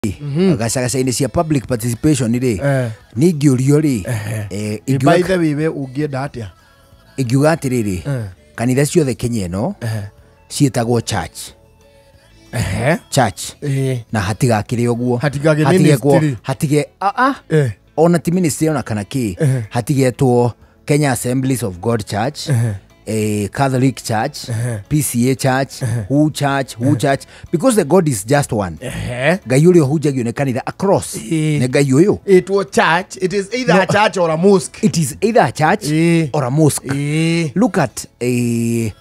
Gacagaca-inĩ cia public participation rĩ, niĩ ingĩũrio rĩ, By the way, we ũngĩenda atĩa? Ingiuga atĩrĩrĩ, kanitha ciothe Kenya ĩno ciĩtagwo church. Church. Na hatigakĩrĩ ũguo. Hatigagĩ Hatigekwo- ministry. Hatige ona ti ministry ona kana kĩ, hatigetwo Kenya Assemblies of God Church, Catholic Church, PCA Church, who church, who church, because the God is just one. Ngai ũrĩa ũhunjagio nĩ kanitha across nĩ Ngai ũyũ. Ĩtwo church. It is either a church or a mosque. It is either a church or a mosque. Look at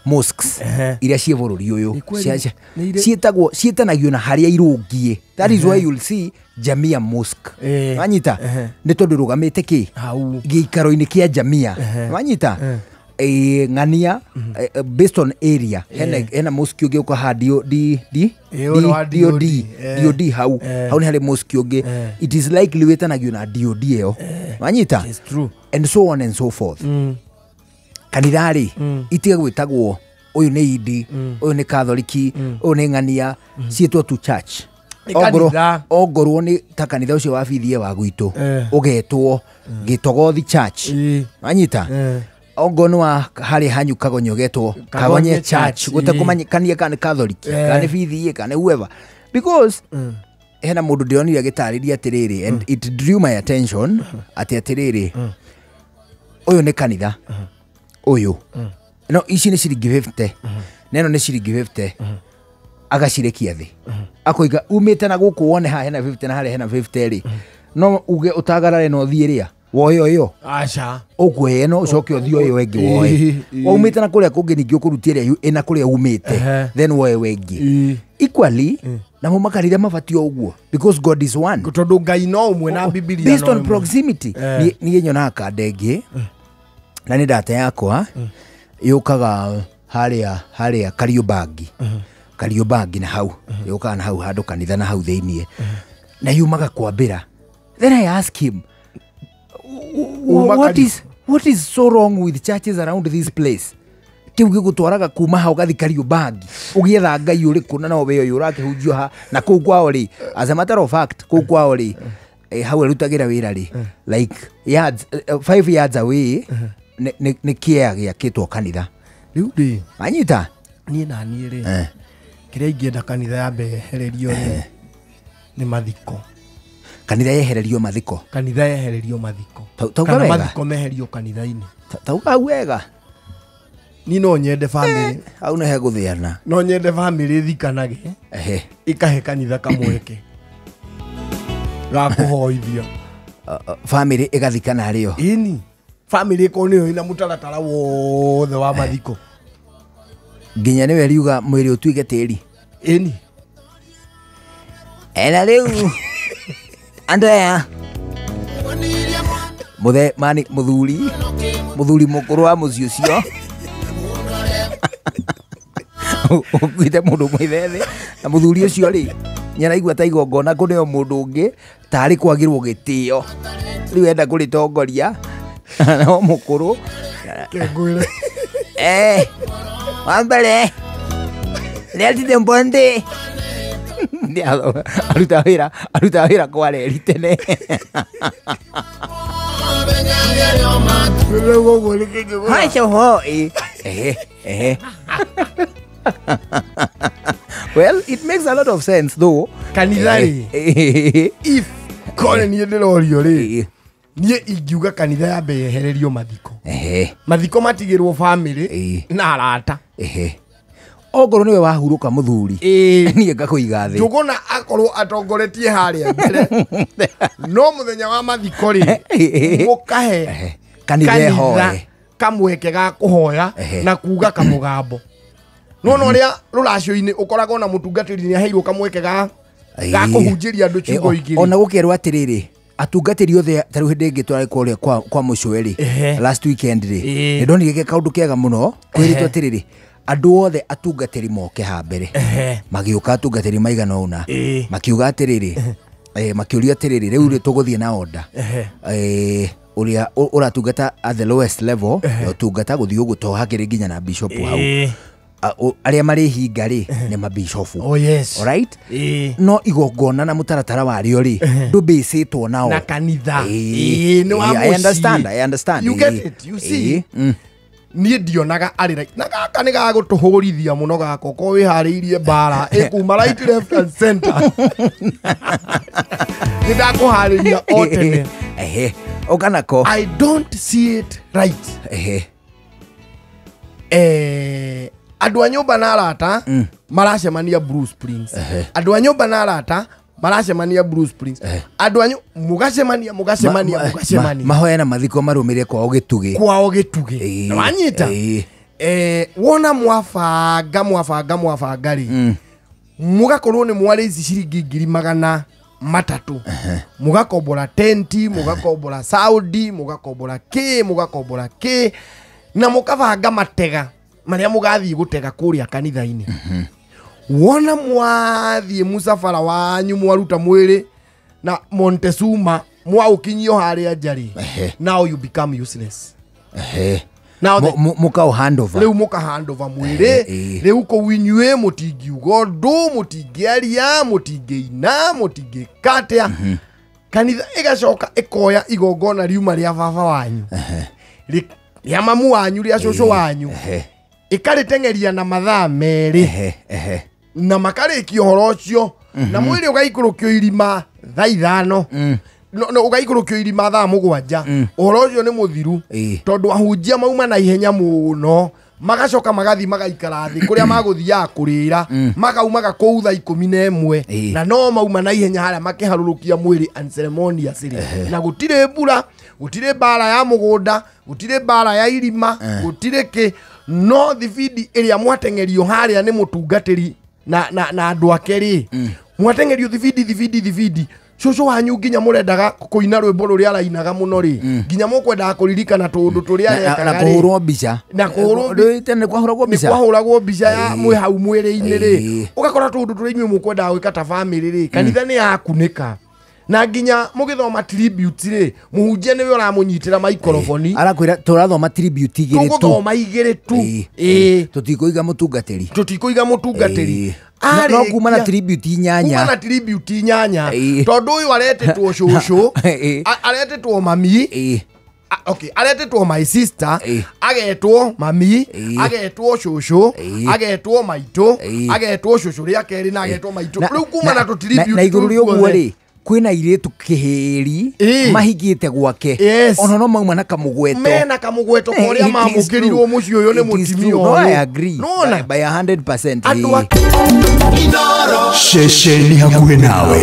mosques iria ciĩ bũrũri ũyũ. Nĩ kweli. Nĩ Ciĩtagwo, ciĩtanagio na harĩa irũngiĩ. That is why you'll see Jamia Mosque. Wanyita? Nĩ tondũ rũgamĩte kĩ? Hau. Gĩikaro-inĩ kĩa Jamia. Wanyita? Ng'ania, based on area, hena mosque ũngĩ ũkaha D D D Ũyũ wa DOD. DOD. DOD hau. Hau nĩ harĩ mosque ũngĩ. It is likely wĩtanagio na DOD ĩyo. Wanyita? It's true. And so on and so forth. Kanitha rĩ, itige gwĩtagwo ũyũ nĩ indi, ũyũ nĩ Katholiki, ũyũ nĩ ng'ania, ciĩtwo tu church. Nĩ kanitha. Ongorwo nĩ ta kanitha ũcio wa bithie wa gwitũ, ũgetwo Gĩtogothi Church. Wanyita? Ongorwo nĩ wa harĩa hanyu Kagonye, ũgetwo Kagonye Kagonye Church. Church. Gũtekũmanyĩkania kana nĩ Catholic, kana nĩ bithie, kana nĩ whoever, because hena mũndũ ndĩronire agĩtarĩria atĩrĩrĩ, and it drew my attention, atĩ atĩrĩrĩ, ũyũ nĩ kanitha ũyũ, no ici nĩ ciringi 50 na ĩno nĩ ciringi 50, agacirekia thĩ, akoiga umĩte na gũkũ wone haha hena 50 na harĩa hena 50 rĩ, no uge ũtagarare na ũthiĩ rĩa woe ũyũ? Aca. Ũkuoya ĩno, ũcoke ũthiĩ ũyũ ĩngĩ woe. Waumĩte na kũrĩa kũngĩ, ningĩ ũkũrutia ĩrĩa ĩna kũrĩa umĩte, then woe wengĩ. Equally namo makanitha mabatiĩ o ũguo, because God is one. Tondũ Ngai no ũmwe na Bibilia based no on ĩmwe. proximity. Niĩ nyonaga kanda ĩngĩ na nĩ ndata yakwa yũkaga harĩa Kariũbangi na hau yũkaga na hau handũ kanitha na hau thĩiniĩ na yumaga kwambĩra. Then I ask him, Uma what is so wrong with churches around this place? Kĩu gĩgũtwaraga kuma hau gathi Kariũbangi ũgĩetha Ngai ũrĩkũ? Na no we ũyũ ũrakĩhunjio ha na kũu kwao rĩ, as a matter of fact, kũu kwao rĩ, hau arutagĩra wĩra rĩ, like yards, 5 yards away nĩ kĩea gĩakĩtwo kanitha. Rĩu rĩ, Anyita? Niĩ na niĩ rĩ, kĩrĩa ingĩenda kanitha yambe yehererio rĩ, nĩ mathiko. Kanitha yehererio mathiko? Kanitha yehererio mathiko. Tauga Kana wega. mathiko meherio kanitha-inĩ. Tauga hau wega. Niĩ no nyende bamĩrĩ Hau nĩ hegũthĩana. No nyende bamĩrĩ ĩthikanage, ĩkahe kanitha kamweke ga kũhoithia. Bamĩrĩ ĩgathikana rĩo? Ĩni, bamĩrĩ ĩkorwo nĩyo ĩna mũtaratara wothe wa mathiko. Nginya nĩwe riuga mwĩrĩ ũtuĩke tĩri? Ĩni. Ena rĩu andũ aya mũthe mani mũthuri mũkũrũ wa mũciĩ ũcio ũkuĩte mũndũ mwĩthe thĩ, na mũthuri ũcio rĩ, nĩaraigua ta igongona kũneo mũndũ ũngĩ tarĩ kwagĩrwo gĩtĩo, rĩu enda kũrĩtongoria no mũkũrũ. Kengwĩre. Wa mbere nĩatite mbonde aruta wĩra kwa reri tene. Rĩu ũguo nĩ kĩngĩgũra. Hacho ho eh eh well, it makes a lot of sense though. Kanitha rĩ, if kore niĩ ndĩrorio rĩ, niĩ ingiuga kanitha yambe yehererio mathiko. Mathiko matigĩrwo bamĩrĩ na arata. Ongorwo niwe wahurũka mũthuri, niĩ ngakũiga thĩ. Njũgũna akorwo atongoretie harĩa mbere, no mũthenya wa mathiko rĩ, mũkahe Kanitha ĩhoe. Kamweke ga kũhoya na kuga kamũgambo nona ũrĩa rũracio-inĩ ũkoragwo na mũtungatĩri nĩ aheirwo kamweke ga kũhunjĩria andũ ciugo igĩrĩ. Ona gũkerwo atĩrĩrĩ, atungatĩri othe, ta rĩu hĩndĩ ĩngĩ twarĩ kũrĩa kwa mũcwe rĩ, last weekend rĩ, nĩ ndonire ge kaũndũ kega mũno. Kwĩrĩtwo atĩrĩrĩ, andũ othe atungatĩri moke ha mbere. Magĩũka atungatĩri maigana ũna. Makiuga atĩrĩrĩ, makĩũria atĩrĩrĩ, rĩu rĩ tũgũthiĩ na order, ũrĩa ũratungata at the lowest level ya ũtungata gũthiĩ ũguo, to hakĩrĩ nginya na bishop hau. Arĩa marĩhinga rĩ nĩ mabishofu. Oh yes. Alright? No igongona na mũtaratara warĩo rĩ ndũbĩcĩtwo nao na kanitha. Nĩ wa I understand, I understand. You get it, you see. Niĩ ndionaga arĩ right. Na gaka nĩ gagũtũhũrithia mũno gaka ko wĩharĩirie mbara ĩkuma right, left and center. Nĩ ndakũharĩria o tene. Ũkanako. I don't see it right. Andũ a nyũmba na arata maracemania Blue Springs. Andũ a nyũmba na arata maracemania Blue Springs. Andũ a mũgacemania mũgacemania mũgacemania. Mahoya na mathiko marũmĩrĩre kwao gĩtugĩ. Kwao gĩtugĩ. Wanyita? Wona mwabanga mwabanga mwabanga rĩ. Mũgakorwo nĩ mwarĩ ici ciringi 300,000. Mũgakombora tenti, mũgakombora Saudi, mũgakombora kĩ, mũgakombora kĩ, na mũkabanga matega marĩa mũgathiĩ gũtega kũrĩa kanitha-inĩ. Wona mwathiĩ mũcabara wanyu mwaruta mwĩrĩ na Montezuma mwaũkinyio harĩa nja rĩ, now you become useless. Now mũkaũ handover. Rĩu mũka handover mwĩrĩ, rĩu kũu inyuĩ mũtingiuga ũndũ, mũtingĩaria, mũtingĩina, mũtingĩkatia. Kanitha ĩgacoka ĩkoya igongona riuma rĩa baba wanyu, rĩa mamu wanyu, rĩa cũcũ wanyu, ĩkarĩteng'eria na mathaa merĩ na makarĩkia ũhoro ũcio, na mwĩrĩ ũgaikũrũkio irima thaa 5, no ũgaikũrũkio irima thaa 7. Ũhoro ũcio nĩ mũthiru tondũ ahunjia mauma na ihenya mũno, magacoka magathi magaikara thĩ kũrĩa magũthiaga kũrĩra, makaumaga kũu thaa 11, na no mauma na ihenya harĩa makĩharũrũkia mwĩrĩ unceremoniously. Na gũtirĩ mbura, gũtirĩ mbara ya mũgũnda, gũtirĩ mbara ya irima, gũtirĩ kĩ, no thibindi ĩrĩa mwateng'erio harĩa nĩ mũtungatĩri na andũ ake rĩ, mwateng'erio thibindi cũcũ wanyu nginya mũrendaga kũina rwĩmbo rũrĩa arainaga mũno rĩ, nginya mũkwendaga kũririkana tũũndũ tũrĩa arekaga na kũhũrwo mbica, na kũhũrwo tene kwahũragwo mbica, kwahũragwo mbica ya mwĩ hau mwĩrĩ-inĩ rĩ, ũgakora tũũndũ tũrĩa inyuĩ mũkwendaga gwĩka ta bamĩrĩ rĩ, kanitha nĩ yakunĩka. Na nginya mũgĩthoma tribute rĩ, mũhunjia nĩwe ũramũnyitĩra maikoroboni, arakwĩra tũrathoma tribute igĩrĩ tu, tũgũthoma igĩrĩ tu, tũtikũiga mũtungatĩri, tũtikũiga mũtungatĩri. No kuma na tribute inyanya, kuma na tribute inyanya, tondũ ũyũ aretĩtwo cũcũ, aretĩtwo mami, okay, aretĩtwo my sister, agetwo mami, agetwo cũcũ, agetwo maitũ, agetwo cũcũ rĩa kerĩ na agetwo maitũ. Rĩu kuma na tũtribute na igũrũ rĩa ũguo rĩ, kwĩna airĩtu kĩhĩri mahingĩte gwake, ona no mauma na kamũgweto, mena kamũgweto korĩa mamũkĩrirwo mũciĩ ũyũ nĩ mũtumia ũyũ. No, I agree by 100%. Andũ Ceceni hakuhĩ nawe.